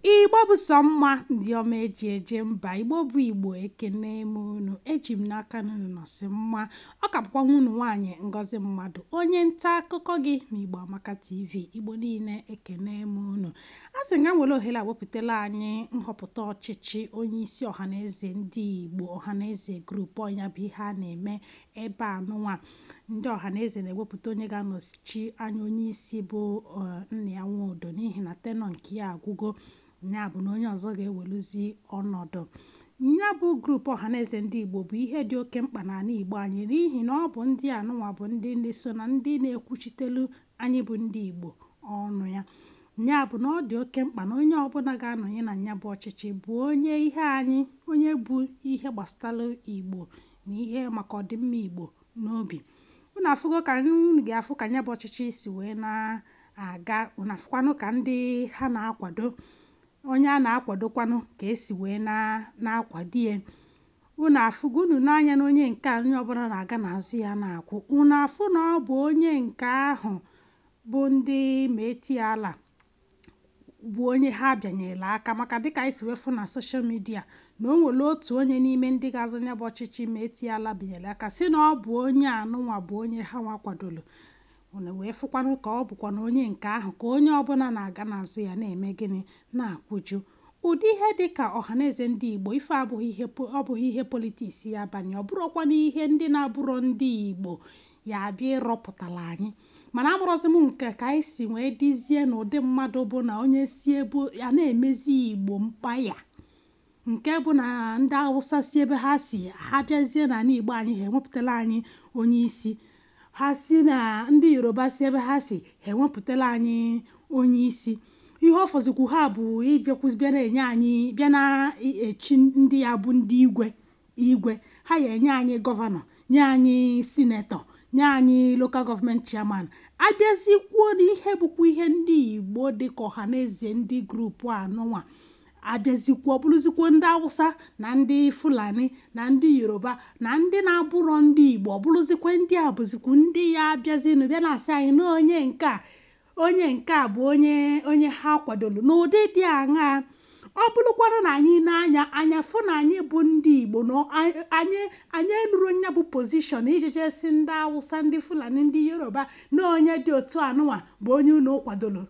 Igbo bụ sọ mma, ndị ọma eji eje mba. Igbo bụ Igbo, ekene m unu. Eji m n'aka na unu nọsị mma. Ọ ka bụkwa nwa unu nwaanyị Ngozi Mmadụ, onye nta akụkọ gị na Igbo Amaka TV. Igbo niile, ekene m unu. A sị nga nwere ohere a wepụtala anyị nhọpụta ọchịchị onye isi Ọhaneze ndị Igbo, Ọhaneze Group. Ọnya bụ ihe a na-eme ebe a nụnwa. Ndị Ọhaneze na-ewepụta onye ga-anọchi anya onye isi bụ nna ya Nwodo, n'ihi na tenọ nke ya agwụgo, ya bụ na onye ọzọ ga-eweluzi ọnọdụ ya. Bụ group Ọhaneze ndị Igbo bụ ihe dị oke mkpa n'ala Igbo anyị, n'ihi na ọ bụ ndị anụnwa bụ ndị ndị so na ndị na-ekwuchitelu anyị bụ ndị Igbo ọnụ ya. Ya bụ na ọ dị oke mkpa na onye ọbụla ga-anọnye na ya bụ ọchịchị bụ onye ihe anyị, onye bụ ihe gbasatalụ Igbo na ihe maka ọdịmma Igbo n'obi. Unu afụgo ka unu ga-afụ ka ya bụ ọchịchị si wee na-aga. Unu afụkwanụ ka ndị ha na-akwado, onye a na-akwadokwanụ ka esi wee na-akwado ya. Unu afụgo, unu n'anya na onye nke a onye ọbụla na-aga n'azụ ya na-akwụ. Unu afụ na ọ bụ onye nke ahụ bụ ndị Miyetti Allah bụ onye ha bịanyere aka, maka dịka anyị si wee fụ na social media na o nwere otu onye n'ime ndị ga-azọ ya bụ ọchịchị Miyetti Allah binyere aka, si na ọ bụ onye anụnwa bụ onye ha nwa kwadoro. Unu wee fụkwanụ ka ọ bụkwa na onye nke ahụ ka onye ọbụla na-aga n'azụ ya na-eme gịnị, na-akwụju. Ụdị ihe dịka Ọhaneze ndị Igbo, ife abụghị ihe, ọ bụghị ihe politics ya abanye, ọ bụrụkwa na ihe ndị na-abụrọ ndị Igbo ya abịa ịrọpụtara anyị. Mana amụrọzi m nke ka anyị si wee dizie n'ụdị mmadụ bụ na onye si ebe a na-emezi Igbo mkpa ya, nke bụ na ndị Awụsa si ebe ha si ha bịazie n'ala Igbo anyị, ha enwepụtala anyị onye isi ha, si na ndị Yoruba si ebe ha si ha enwepụtala anyị onye isi. Ihe ọ fọzikwu ha bụ ịbịakwuzi bịa na-enye anyị, bịa na-echi ndị ya bụ ndị igwe igwe ha ya enye anyị governor, nye anyị senator, nye anyị local government chairman. Abịazikwuo n'ihe bụkwa ihe ndị Igbo dịka Ọhaneze ndị group anụnwa, abịazikwuo ọ bụrụzikwuo ndị Awụsa na ndị Fulani na ndị Yoruba na ndị na-abụrọ ndị Igbo, ọ bụrụzikwa ndị a bụzikwu ndị ya abịazinụ bịa na-asị anyị na onye nke a, onye nke a bụ onye onye ha kwadoro n'ụdị dị aṅaa. Ọ bụrụkwanụ na anyị na-anya anya fụ na anyị bụ ndị Igbo na anyị eluru nya bụ position ijije si ndị Awụsa, ndị Fulani, ndị Yoruba na onye dị otu anụnwa bụ onye unu kwadoro,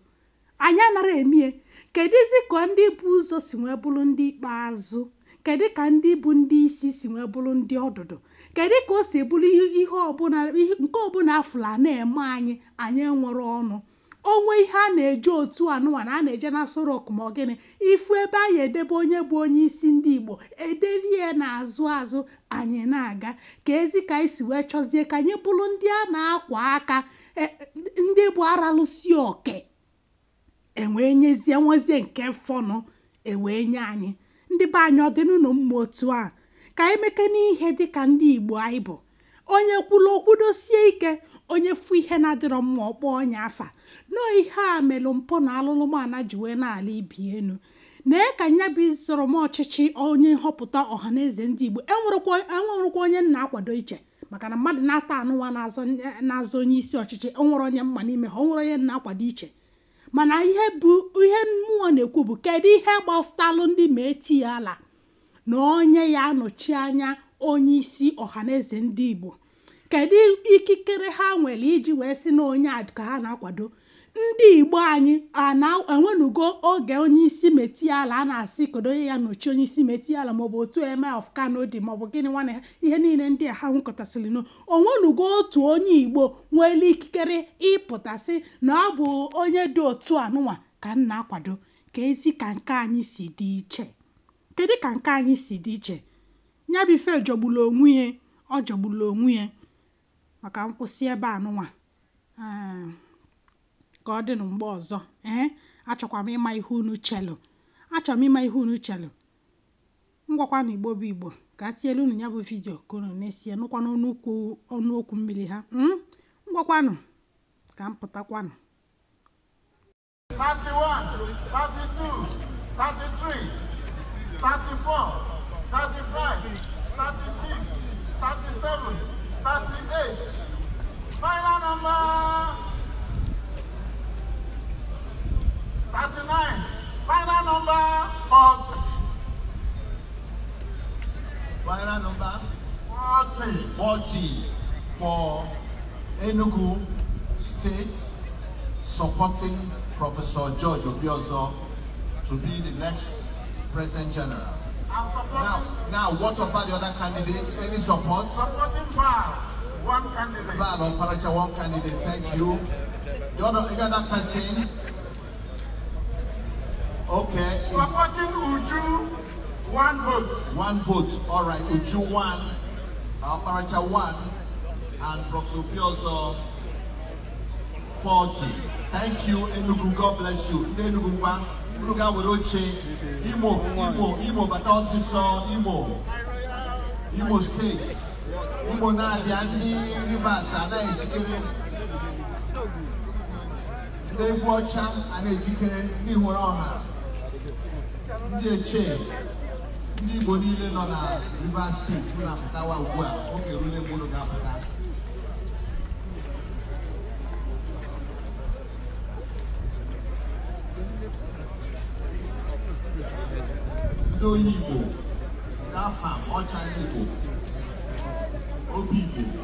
anyị anara emie. Kedụzi ka ndị bụ ụzọ si wee bụrụ ndị ikpeazụ? Kedu ka ndị bụ ndị isi si wee bụrụ ndị ọdụdụ? Kedu ka o si bụrụ ihe ọbụla nke ọbụla afụla na-eme anyị, anyị enwere ọnụ onwe? Ihe a na-eje otu anụnwa na a na-eje na Aso Rock, ma ọ gịnị, ifu ebe anyị edebe onye bụ onye isi ndị Igbo, edebe ya n'azụ azụ, anyị na-aga ka ezi ka anyị si wee chọzie ka anyị bụrụ ndị a na-akwa aka, ndị bụ aralụsi oke enwee nyezie nwezie nke fọnụ ewee nye anyị. Ndị be anyị, ọ dị n'ụlọ mma otu a ka anyị meke n'ihe dịka ndị Igbo anyị bụ. Onye kwulu okwudosie ike, onye fụ ihe na-adịrọ mma, ọkpọ onye afa nọọ. Ihe a melụ mpụ na alụlụmana ji wee na-ala ibi enu nee ka nya bụ isoro m ọchịchị onye nhọpụta Ọhaneze ndị Igbo. Enwerekwa onye nna akwado iche, maka na mmadụ na-ata anụnwa na-azọ onye isi ọchịchị, onwere onye mma n'ime ha, onwere onye nna akwado iche. Mana ihe bụ ihe mmụọ na-ekwu bụ, kedu ihe gbasatalụ ndị Miyetti Allah na onye ya anọchi anya onye isi Ọhaneze ndị Igbo? Kedu ikikere ha nwere iji wee sị na onye a ka ha na-akwado? Ndị Igbo anyị enwenugo oge onye isi Miyetti Allah a na-asị kedu onye ya nọchi onye isi Miyetti Allah, maọbụ otu Emir of Kano dị, maọbụ gịnị nwanne ha, ihe niile ndị a ha nwekọtasịrị no, onwenugo otu onye Igbo nwere ikikere ịpụtasị na ọ bụ onye dị otu anụnwa ka m na-akwado? Ka ezi ka nke anyị si dị iche, kedu ka nke anyị si dị iche? Ya bụ ife jọgburu onwe ya, ọ jọgburu onwe ya. Maka nkwụsị ebe anụnwa, ka ọ dị mgbe ọzọ. Ee, achọkwa m ịma ihe unu chelụ, achọrọ m ịma ihe unu chelụ. Ngwakwa na Igbo bụ Igbo, ka a tinyelu unu ya bụ video ka unu na-esie nụkwa n'ọnụ ọnụokwu mmiri ha. Ngwakwanụ ka m pụtakwanụ. 31, 32, 33, 34, 35, 36, 37, 38. Final number 39. Final number. 40 for Enugu State, supporting Professor George Obiozor to be the next President General. Now, what about the other candidates? Any support? Supporting Val, one candidate. Val Oparacha, one candidate. Thank you. The other person? Okay. Supporting Uju, one vote. One vote. All right. Uju one, Oparacha one, and Professor Obiozor 40. Thank you, Enugu. God bless you. Enugu, Imo, Imo, Imo, but also saw Imo, Imo State, Imo Nadia, Rivers, and Ejikere, Nebuacha, and Ejikere, Nihoroha, Njeche, Nibo Nile Nona, Rivers State, Unapatawa Ugua, okay, Rule Munugapata. Ndị Igbo, Afam, Ọcha Igbo, Obi Igbo,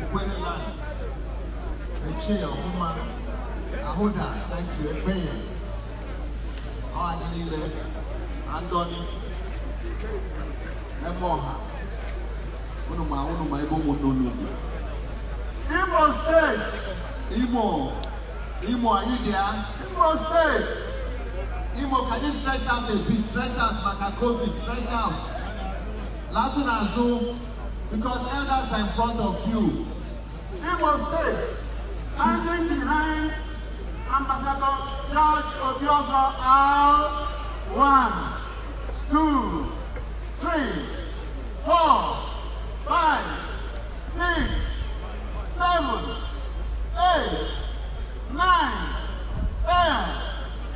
Ukwere Land, Eche, Ọmụma, Ahoda, thank you, Ekpeye, Ọha niile, Andoni, Emeọha, unu ma ebe ụmụnne unu bi. Imo State. Imo, Imo, are you there? Imo State. Imo, can you stretch out a bit? Stretch out, Maka COVID, stretch out. Latin Azu, because elders are in front of you. Imo State, standing behind Ambassador George Obiozor are 1, 2, 3, 4, 5, 6, 7, 8, 9, 10,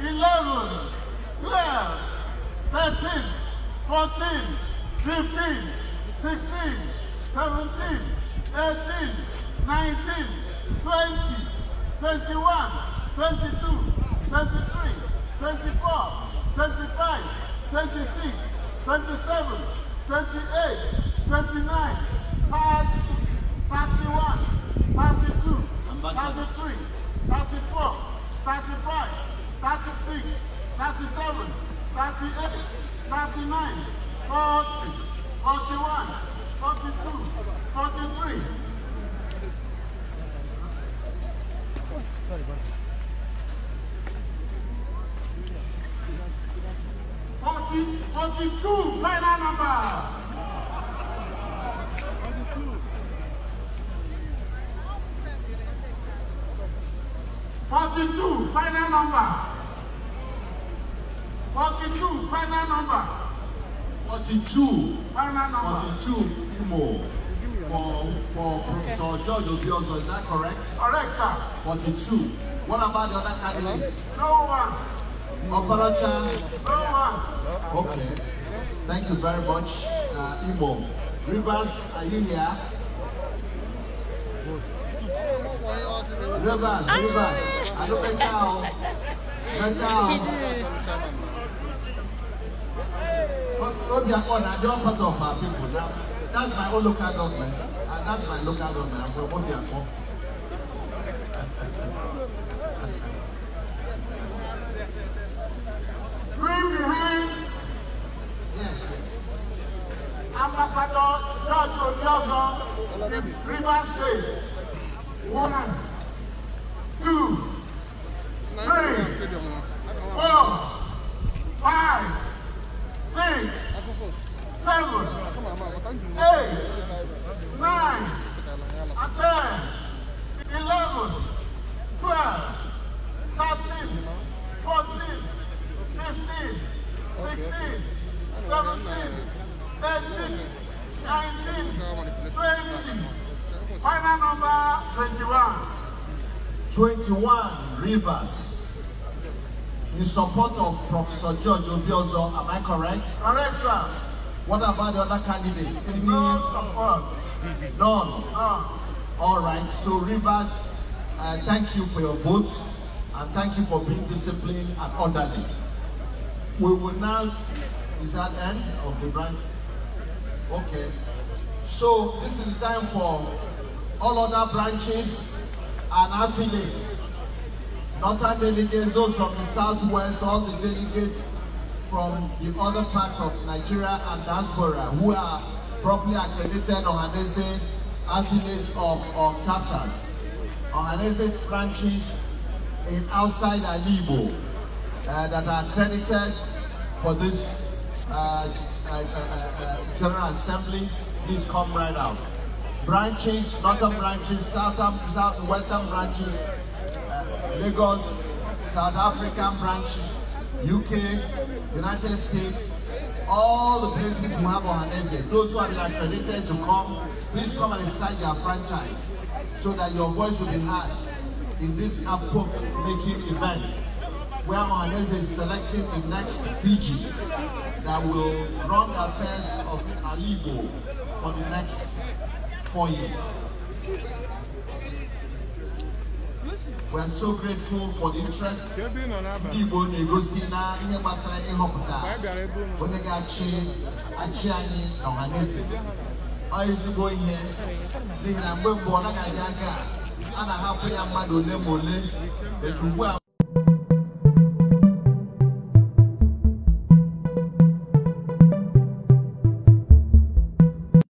11, 12, 13, 14, 15, 16, 17, 18, 19, 20, 21, 22, 23, 24, 25, 26, 27, 28, 29, 30, 31, 32, 33, 34, 35, 36, 37, 38, 39, 40, 41, 42, 43. Sorry, buddy. 40, 42, final number. 42. 42, final number. 42, final number. 42. Final number. 42, Imo. For Professor George Obiozor, is that correct? Correct, sir. 42. What about the other candidates? No one. Oparacha? No one. Okay. Thank you very much, Imo. Rivers, are you here? Rivers, Rivers. I don't make out. Make out. Obiakon, I'm part of our people now. That's my own local government. And that's my local government. I'm from Obiakon. Three behind. Yes. Ambassador George Obiozor is Rivers State. 1, 2, 3, 4, 5, 6, 7, 8, 9, 10, 11, 12, 13, 14, 15, 16, 17, 18, 19, 20. Final number 21. 21 Rivers. In support of Professor George Obiozor, am I correct? Correct, sir. What about the other candidates? Any? No support. None? None. All right. So Rivers, thank you for your vote and thank you for being disciplined and orderly. We will now, is that end of the branch? Okay. So this is the time for all other branches and affiliates, northern delegates, those from the southwest, all the delegates from the other parts of Nigeria and diaspora who are properly accredited Ohanaeze affiliates of chapters, Ohanaeze branches in outside Alaigbo that are accredited for this General Assembly, please come right out. Branches, northern branches, southern, south, western branches, Lagos, South African branches, UK, United States, all the places who have Ohanaeze. Those who have been accredited to come, please come and start your franchise so that your voice will be heard in this epoch-making event where Ohanaeze is selecting the next PG that will run the affairs of Alaigbo for the next 4 years. We are so grateful for the interest ndị Igbo na-egosi na ihe gbasara ịhọpụta onye ga-achị achị anyị na Ọhaneze. Ọ ezigbo ihe n'ihi na mgbe mbụ ọ naghị adị aka a na-ahapụ ya mmadụ ole ma ole etu ugbu a.